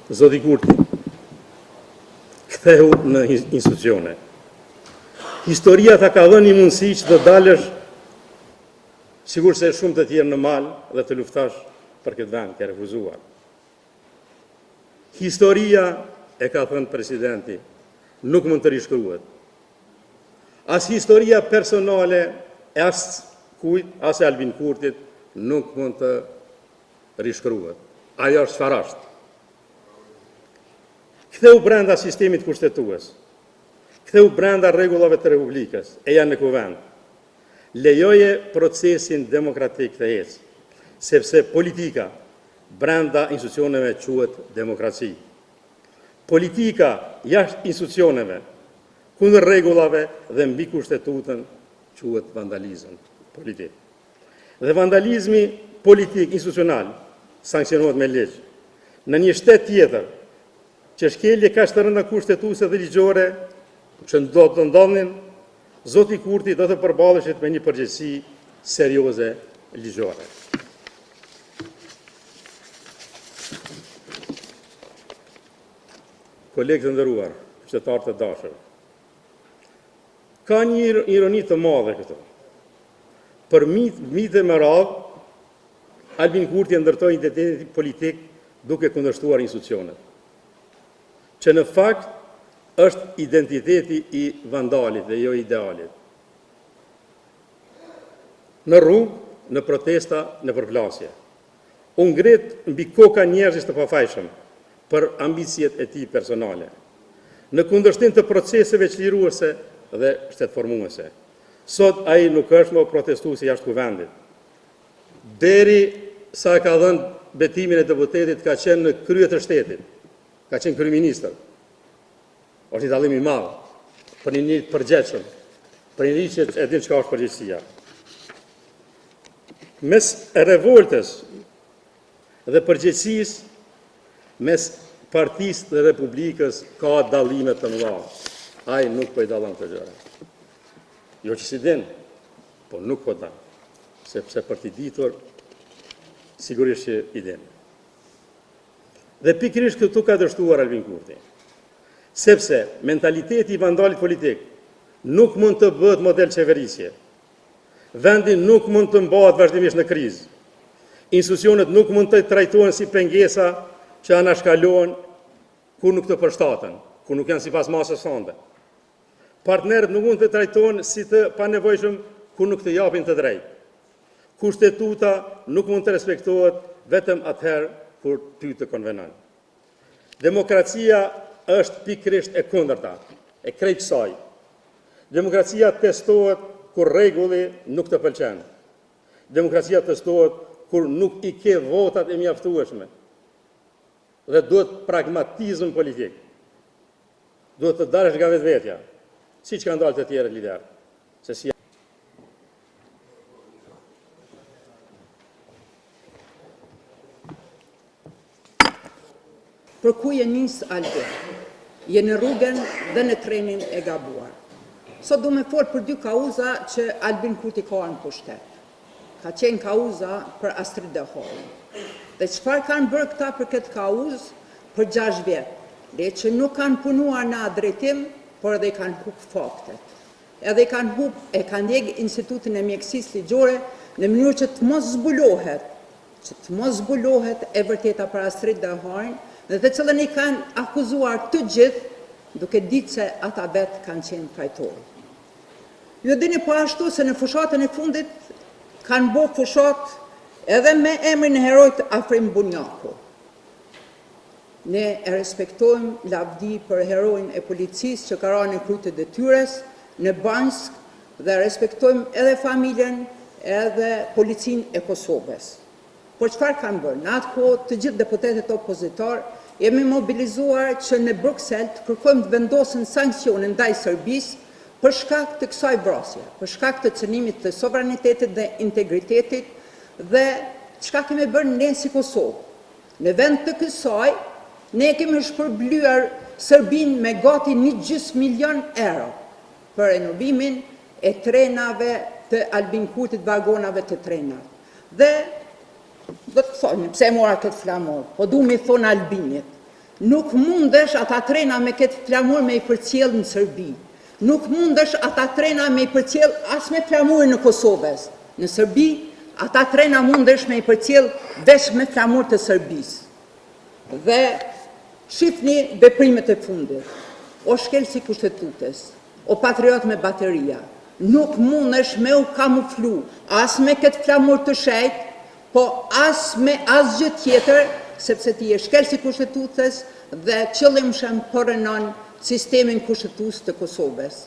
Zoti Kurti, kthehu në institucione. Historia ta ka dhënë një mundësi që të dalësh sikurse shumë të tjerë në mal dhe të luftosh për këtë vend, ke refuzuar. Historia, e ka thënë presidenti, nuk mund të rishkruhet. As historia personale e askujt, as e Albin Kurtit, nuk mund të rishkruhet. Ajo është çfarë është. Ktheu brenda sistemit kushtetues, ktheu brenda rregullave të Republikës, eja në kuvend. Lejoje procesin demokratik të ecë, sepse politika brenda institucioneve quhet demokraci. Politika jashtë institucioneve, kundër rregullave dhe mbi kushtetutën quhet vandalizëm politik. Dhe vandalizmi politik institucional sanksionohet me ligj. Në një shtet tjetër, që shkelje kaq të rënda kushtetuese dhe ligjore që do të ndodhnin, zoti Kurti do të përballeshit me një përgjegjësi serioze ligjore. Kolegë të nderuar, qytetarë të dashur, ka një ironi të madhe këtu. Për vite me radhë, Albin Kurti e ndërtoi identitetin politik duke kundërshtuar institucionet, që në fakt është identiteti i vandalit dhe jo idealit. Në rrugë, në protesta, në përplasje. U ngrit mbi koka njerëzish të pafajshëm për ambiciet e tij personale. Në kundërshtim të proceseve çliruese dhe shtetformuese. Sot ai nuk është më protestuesi jashtë kuvendit. Deri sa e ka dhënë betimin e deputetit ka qenë në krye të shtetit, ka qenë kryeministër. Është një dallim i madh për një njeri të përgjegjshëm, për një njeri që e din çka është përgjegjësia. Mes revoltës dhe përgjegjësisë mes partisë dhe republikës ka dallime të mëdha. Ai nuk po i dallon këto gjëra. Jo që s'i din, po nuk po don, sepse për t'i ditur, sigurisht që i din. Dhe pikërisht këtu ka dështuar Albin Kurti. Sepse mentaliteti i vandalit politik nuk mund të bëhet model qeverisje. Vendi nuk mund të mbahet vazhdimisht në krizë. Institucionet nuk mund të trajtohen si pengesa që anashkalohen kur nuk të përshtaten, kur nuk janë sipas masës tënde. Partnerët nuk mund të trajtohen si të panevojshëm kur nuk të japin të drejtë. Kushtetuta nuk mund të respektohet vetëm atëherë kur ty të konvenon. Demokracia është pikërisht e kundërta e krejt kësaj. Demokracia testohet kur rregulli nuk të pëlqen. Demokracia testohet kur nuk i ke votat e mjaftueshme. Dhe duhet pragmatizëm politik. Duhet të dalësh nga vetvetja, siç kanë dalë të tjerët liderë. Se si Për ku je nis Albin? Je në rrugën dhe në trenin e gabuar. Sot du me folë për dy kauza që Albin Kurti ka në pushtet. Ka qenë kauza për Astrit Deharin. Dhe çfarë kanë bërë këta për këtë kauzë për 6 vjet? Le që nuk kanë punuar në atë drejtim, por edhe i kanë hup faktet. Edhe i kanë hup, e kanë djeg Institutin e Mjekësisë Ligjore në mënyrë që të mos zbulohet që të mos zbulohet e vërteta për Astrit Deharin dhe të cilën i kanë akuzuar të gjithë duke ditë se ata vetë kanë qenë fajtorë. Ju dini po ashtu se në fushatën e fundit kanë bo fushatë edhe me emrin e heroit Afrim Bunjaku. Ne e respektojmë lavdi për heroin e policisë që ka ra në krye të detyrës në Banjskë dhe respektojmë edhe familjen edhe policinë e Kosovës. Por çfarë kanë bërë? Në atë kohë të gjithë deputetët opozitar jemi mobilizuar që në Bruksel të kërkojmë të vendosen sanksione ndaj Serbisë për shkak të kësaj vrasje, për shkak të cënimit të sovranitetit dhe integritetit dhe çka kemi bërë ne si Kosovë? Në vend të kësaj, ne kemi shpërblyer Serbinë me gati një gjysmë milion euro për renovimin e trenave të Albin Kurtit, vagonave të trenave. Dhe do të thonë, pse e mora këtë flamur? Po du me i thonë Albinit. Nuk mundesh ata trena me këtë flamur me i përcjell në Serbi. Nuk mundesh ata trena me i përcjell as me flamurin e Kosovës. Në Serbi, ata trena mundesh me i përcjell veç me flamur të Serbisë. Dhe shifni veprimet e fundit. O shkelës i kushtetutës, o patriot me bateria, nuk mundesh me u kamuflu as me këtë flamur të shejt, po as me asgjë tjetër, sepse ti je shkelës i kushtetutës dhe qëllimshëm po rrënon sistemin kushtetues të Kosovës.